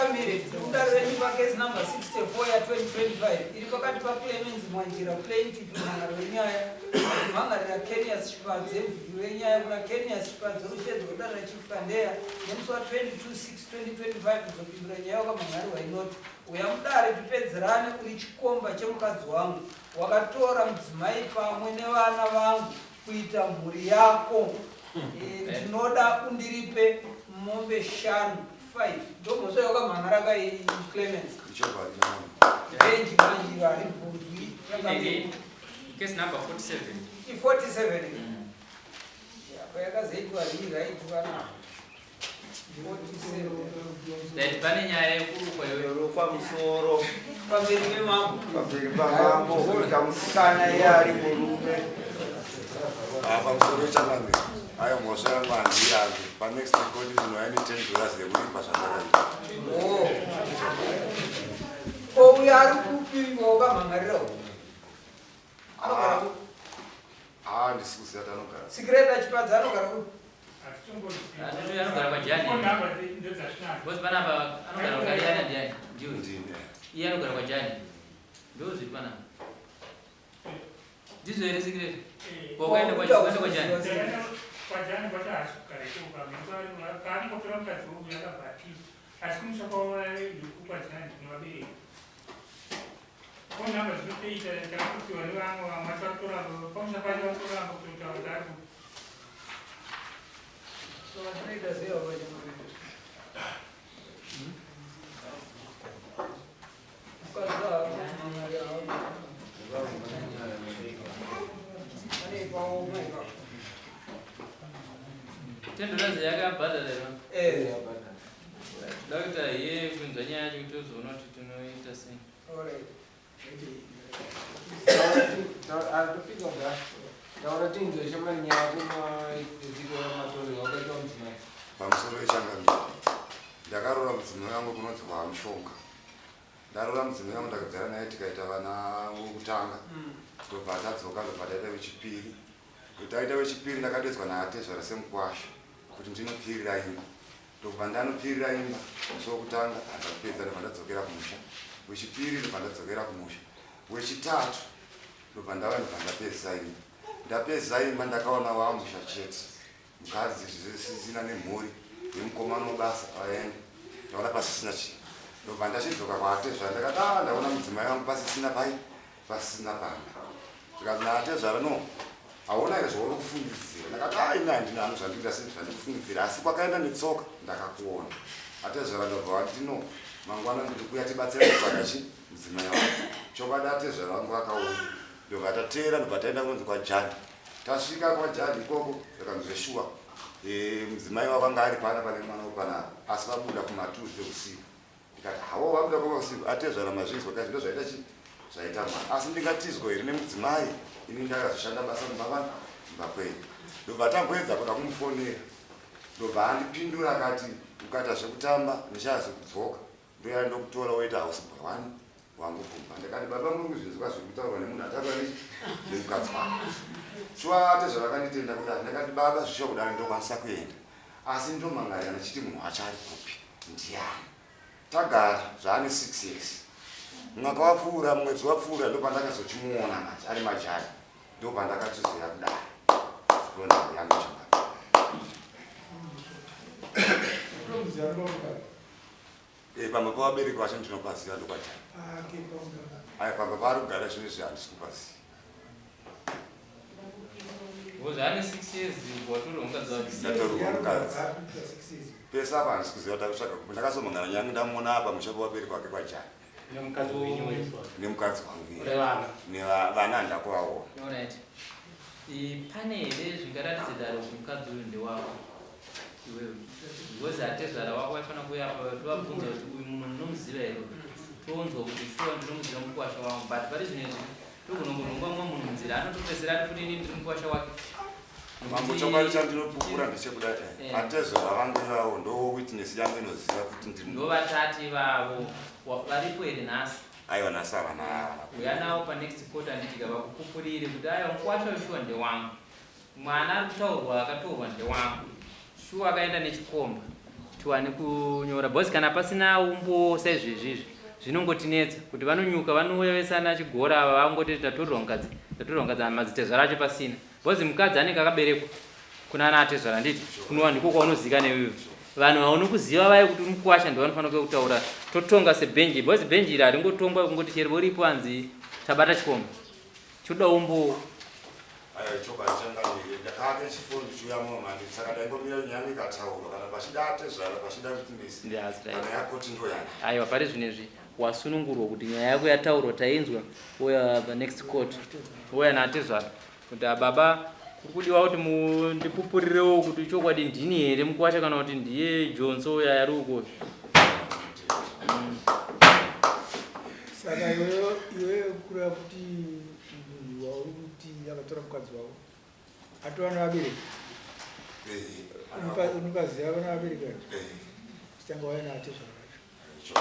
Changamire, tiri kudare renyu pacase number 64 ya2025 iri pakati paClemens Mwanjira, plaintiff, mhan'ari wenyaya, achimhan'arira Kenias Chipadze, muvhiki wenyaya, kuna Kenias Chipadze rushedzwa kudare raChief Kandeya nemusi wa22 6 2025 kuzopindura nyaya wakamhan'arirwa inoti, Uya mudare tipedzerane, uri chikomba chemukadzi wangu. Wakatora mudzimai pamwe nevana vangu kuita mhuri yako. Ndinoda undiripe mombe shanu, 5. Ndomhosva yawakamhan'ara kai, Clemens? Ichokwadi, changamire. Benji manje haribvunzwi, changamire. Case number 47. I47 apa yakazoitwa rewrite vana 47. That pane nyaya yekurukwa iyoyo. Rukwa musoro. Pamberi pemambo. Pamberi pamambo, kuita musikana iye ari murume. Ah, pamusoro, changamire. Ayo mhosva yangu handirambi. Panext court ndinouya ne$10 yekuripa zvandakaita. Oh. Ko uyo ari kupi wakamhan'arira uyu? Anogara kupi? Ah, handisi kuziva kuti anogara. Secretary Chipadze anogara kupi? Anogara kwaJani. Because panapa anogara kwaKariana ndiani? Ndiwe. Ndini. Iye anogara kwaJani. Ndo zviri panapa. Ndizvo here, secretary? Wakaenda kwajani. Kwajani kwacho haasi kugara ikoko, kaanongotora mukadzi wouyu akabva atiza, asi kumusha kwavo kwajani kunovabereki. Phone number dzinotoita takatopiwa nevamwe, vamwe vacho vatoramba pamusha pacho, vatoramba kutotaura kuti ari kupi. So vanoita sei vavachamapenda? Mukadzi haamhan'ari havo. Pane paoma ipapo. $10 yakabhadhara here? Eh. Toda kuita iye kunzwa nyaya yacho kuti tozoona kuti tinoita sei. Alright. Topika bra, taura tinzwe shamwari, nyaya yako maitiko matorero wakaitwa mudzimai. Pamusoro yechangamire, ndakaroora mudzimai wangu kunonzi kwaMushonga. Ndaroora mudzimai wangu, ndakagara naye tikaita vana wekutanga, ndobva tadzoka, ndobva taita wechipiri. Taita wechipiri, ndakadedzwa naatezvara semukwasha kuti ndinopfirira imba. Ndobva ndanopfirira imba musi wekutanga, handapedza ndobva ndadzokera kumusha. Wechipiri ndobva ndadzokera kumusha. Wechitatu ndobva ndava, ndobva ndapedzisa imba. Ndapedzisa imba, ndakaona wamusha chete, mukadzi zvisisina nemhuri nemukomana webasa vaenda, ndaona pasisina chinhu. Ndobva ndachidzoka kwaatezvara, ndakati, "Ah, ndaona mudzimai wangu pasisina pai, pasisina pamba." Zvikanzi naatezvara, "No, hauna here zvauri kufungidzira?" Ndakati, "A, ini handina hangu zvandikuita sei zvandikufungidzira, asi kwakaenda netsoka ndakakuona." Atezvara ndobva vati, "No, mangwana ndiri kuuya tibatsira kutsvaga chi mudzimai wangu." Chokwadi atezvara vangu vakauya, ndobva tateera, ndobva taenda kunonzi kwaJani. Tasvika kwaJani ikoko, zvakanzi, "Zveshuwa, mudzimai wako anga ari pana pane mwana wepanapa, asi vabuda kuma2 dzeusiku." Ndikati, "Hawo, vabuda kwamausiku?" "Atezvara, mazvinzwa kaizvi, ndo zvaita chi zvaita mwana, asi ndingatizwa here nemudzimai ini ndakazoshanda basa mumba vani mumba kwenyu?" Ndobva tamboedza kuda kumufonera, ndobva andipindura akati, "Ukaita zvekutamba ndichazokudzoka, ndoya ndokutora woita houseboy wani wangu kumba." Ndakati, "Baba, muri kuzvinzwa zviri kutaurwa nemunhu ataura nemukadzi wake?" Shuwa atezvara akanditenda kudai. Ndakati, "Baba, zvishuwa kudai ndokwanisa kuenda, asi ndomangarira ndichiti munhu wacho ari kupi, ndiani?" Tagara zvaane 6 years. Mwaka wapfuura, mwedzi wapfuura, ndopandakazochimuona manje ari majaya, ndopandakatizoya kudai. Ndonhau yangu, changamire. Pamba pavabereki vacho ndinopaziva, ndokwajaya. Aya pamba paari kugara zvinezvi handisi kupaziva. Because ane 6 years watorwa mukadzi wake. Ndatorwa mukadzi pese apa, handisi kuziva kuti akutsvaga kupi. Ndakazomangana nyange ndamuona apa musha pavabereki vake kwajaya. Nemukadzi wenyu wese? Nemukadzi wangu. Nevana? Nevana handakuvaona. Alright. Pane here zvingaratidze daro kuti mukadzi uyu ndewako iwewe? Because atezvara wako vaifanira kuuya apa tovabvunza kuti uyu munhu munomuziva here, tonzwa kuti shuwa ndinomuziva mukwasha wangu. But pari zvino izvi togonongonhonga mumwe munhu munzira, anotopedzisira ati kuti ini ndiri mukwasha wake. Mambo, chokwadi chandinopupura ndechekudai. Atezvara vangu ivavo ndo witness yangu inoziva kuti ndiri. Ndovatati vavo varipo here nhasi? Aiwa, nhasi havana, havana. Uya nawo panext court, handitika vakupupurire kuti aiwa, mukwasha uyu shuwa ndewangu, mwana ari kutaurwa akatorwa ndewangu, shuwa akaenda nechikomba. Tiwane kunyora because kana pasina umbowo saizvezvi izvi zvinongotinetsa kuti vanonyuka vanouya vese ana chigora ava vangoti tatorerwa mukadzi tatorerwa mukadzi madzitezvara acho pasina because mukadzi anenge akaberekwa kuna ana atezvara handiti kunova ndiko kwaunoziva iwewe vanhu vaunokuziva vaye kuti uri mukuwasha ndovanofanira kuya kutaura totonga sebhenji because bhenji iri haringotongwa kungoti chero uripo hanzi tabata chikomba choda umbowo Aiwa chokwadi changamire ndakave chifoni ndichiuya muno manje saka ndaingomira nyaya yangu ikataurwa kana pachida atezvara pachida witness That's right. kana yakoti ndoyana Aiwa pari zvinezvi wasunungurwa kuti nyaya yako yataurwa tainzwa uya panext court uya naatezvara kuti ababa kuri kudiwa kuti mundipupurirewo kuti chokwadi ndini here mukuwasha kana kuti ndiye Jonso uya ari uko. Saka iwewe iwewe kureva kuti munhu wauri kuti akatora mukadzi wavo atova nevabereki unopaziva vana vabereki vacho chitanga wauya naatezvara vacho.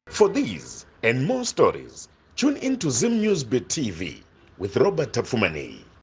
For these and more stories, tune in to Zim News Bit TV with Robert Tapfumaneyi.